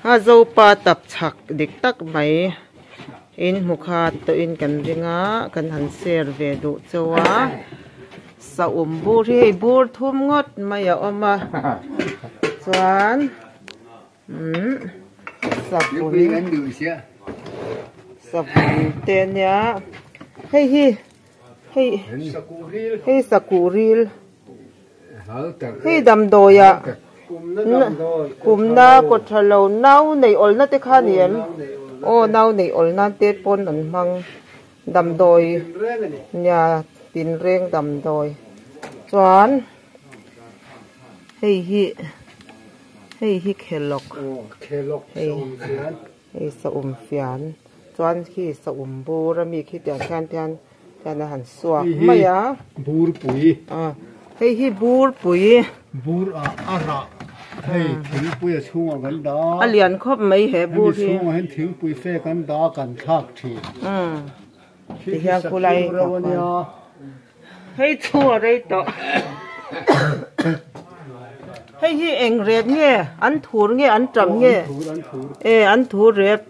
A zopa tap chhak dik tak mai in hmu kha tawh in kan ring a kan han share ve duh chauh a saum bur hi hei bur thum ngawt mai a awm a chuan umm savun savun te ania hei hi hei hei sakuh ril hei damdawi ah kumna kawt tha lo nau neih awlna te kha a ni em aw nau neih awl nan te pawn an hmang damdawi nia tinreng damdawi chuan hei hi hei hi khelawk hei hei saum fian. Chuan khi saum bur a mi khi tiang khian te hian hian a han suak mai a. Bur pui. A hei hi bur pui. Bur ah a rah hei thingpui a chhungah kan dah a. A lian khawp mai he bur hi. Hemi chhungah hian thingpui fe kan dah a kan thlak thin. Umm ti hian khulai ka khuan. Hei chu a rei tawh. Hei hi eng rep nge an thur nge an tam nge e an thur rep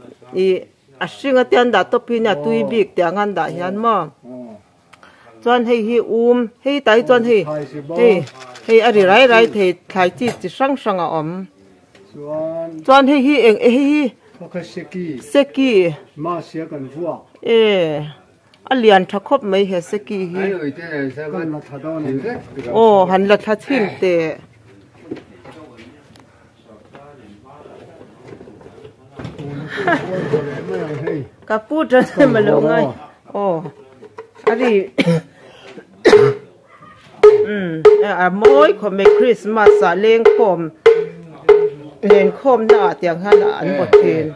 ih a hring ate an dah tawp hi nia tui bik tih ang an dah hian maw chuan hei hi um hei tah hi chuan hei hei hei a ri rai rai thei thlai chi chi hrang hrang a awm chuan hei hi eng hei hi seki e. A lian tha khawp mai he seki hi. Aw han la thla chhin teh. Ka pu tan em alo ngai. Aw a ri umm a mawi khawp mai Christmas ah lengkhawm lenkhawm na ah tiang hian an bawt thin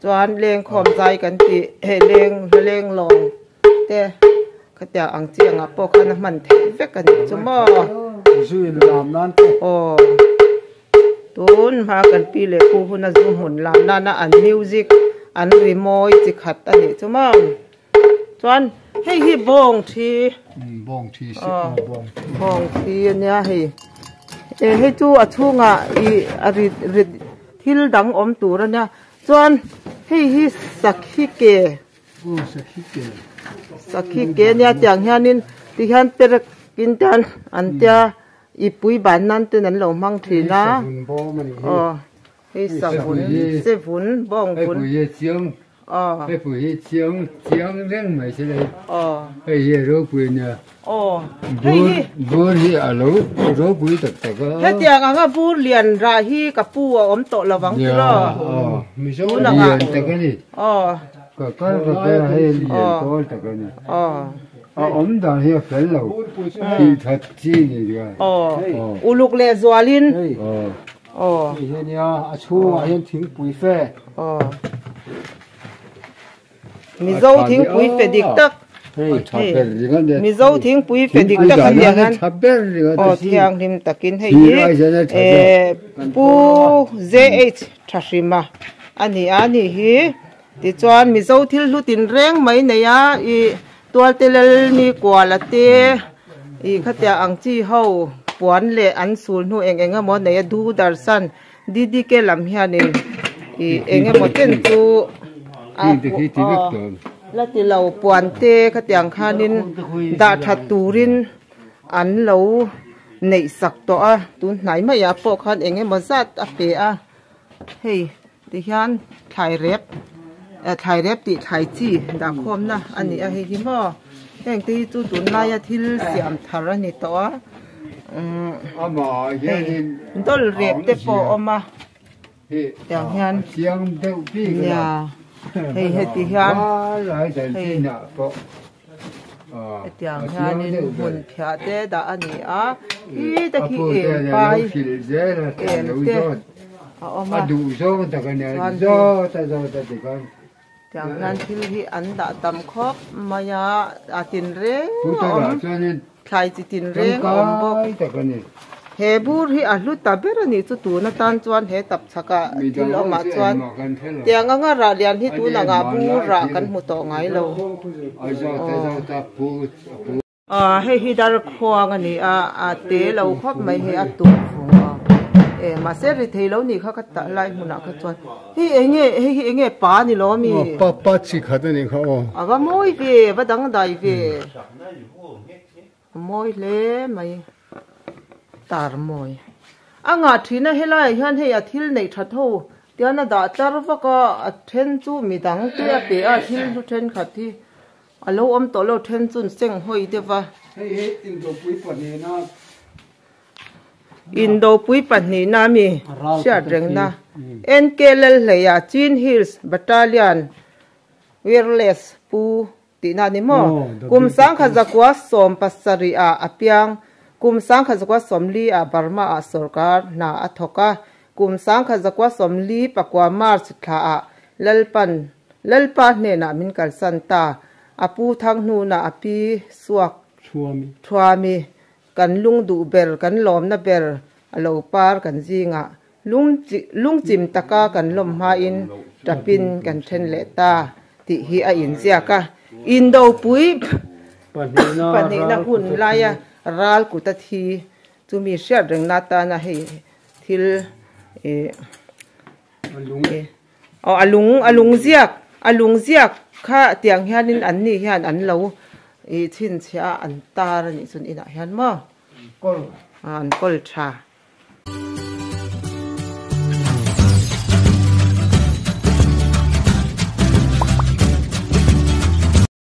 chuan lengkhawm zai kan tih hei leng leng lawng te khatiang ang chi angah pawh khan a hman theih vek a nih chu maw aw tun hma kan pi leh pu huna zu hmun lam nana an music an ri mawi chi khat a nih chu maw. Chuan hei hi bawng thi bawng thi si bawng thi bawng thi ania hei e hei chu a chhungah ih a rit rit thil dang awm tur ania chuan hei hi sakhi ke sakhi ke sakhi ke ania tiang hianin tihian perek in te an tia ih pui ban nan ten an lo hmang thin a aw. Hei savun sevun bawng vun. Hei pui hi chiang aw. Hei pui hi chiang chiang reng mai se le. Aw. Hei hi a ropui ania. Aw. Hei hi. Bur hi a lo ropui tak tak a. Hetiang anga bur lian rah hi ka pu a awm tawh lo ang chu law. Aw. Mizo lian tak a ni. Aw. Ka kal ka kal a hei lian pawl tak a ni. Aw. A awm dan hi a fel lo. Tih that chi ni ria. Aw. Uluk leh zualin. Aw. Aw. Hei hi ania a chhungah hian thingpui fe. Aw. Mizo thingpui fe dik tak. Hei Mizo thingpui fe dik tak a nia hian. Aw thianghlim takin hei hi eh Pu JH Thahrima a ni a ni hi. Tichuan Mizo thil hlu tinreng mai nei a ih Tualte lal ni kuala te ih khatia ang chi ho puan leh an sul hnu eng eng emaw nei a du darsan DDK lam hianin ih eng emaw chen chu a la ti lo puan te khatiang khanin dah that turin an lo neih sak tawh a tun hnai maiah pawh khan eng emaw zat a pe a hei. Tihian thlai rep eh thlai rep tih thlai chi dah khawmna a ni a hei hi maw heng te hi chu tunlaia thil siam thar a ni tawh a umm hei dawl rep te pawh a awm a tiang hian nia hei heti hian hei hetiang hianin hmun phiah te dah a ni a khi te khi eng pai eng te a awm a chuan tiang hian thil hi an dah tam khawp mai a a tinreng a awm thlai chi tinreng a awm bawk he bur hi a hlu ta ber a nih chu tun atan chuan he tap chhakah thil awmah chuan tiang anga rah lian hi tun angah bur rah kan hmu tawh ngai lo aw hei hi darkhuang a ni a a te lo khawp mai hei a tuk vung a. E mahse ri thei lo nih kha ka tah lai hmunah kha chuan hei eng nge hei hi eng nge pa ni lo ami? Aw pa pa chi khat a nih kha aw. A va mawi ve a va dangdai ve. A mawi hle mai tar mawi. A ngah thin a helaiah hian hei a thil neih that ho tian a dah tlar vak a a then chu midang te a pe a thil hlu thenkhat hi a lo awm tawh lo then chu an seng hawi deuh va. Hei hi Indopui pahnihna. Indopui pahnihna ami hriat rengna NK Lalhleia Chin Hills Battalion Wireless Pu Tihna a ni maw? Kum sangkhat zakua 70 ah a piang, kum 1940 ah Burma ah sorkar hna a thawk a, kum 1949 March thla ah Lalpan Lalpa hnenah min kalsan ta, a pu thang hnunah a pi suak thuami kan lung duh ber kan lawmna ber a lo par kan zingah Lungchim taka kan lawm hmain tapin kan then leh ta tih hi a inziak a. Indopui pahnihna hun laia ral kut a thi chu mi hriat rengna atana hei thil ih aw a lung a lung ziak a lung ziak kha tiang hianin an ni hian an lo ih chhinchhiah a an tar a nih chuan inah hian maw an kawl tha.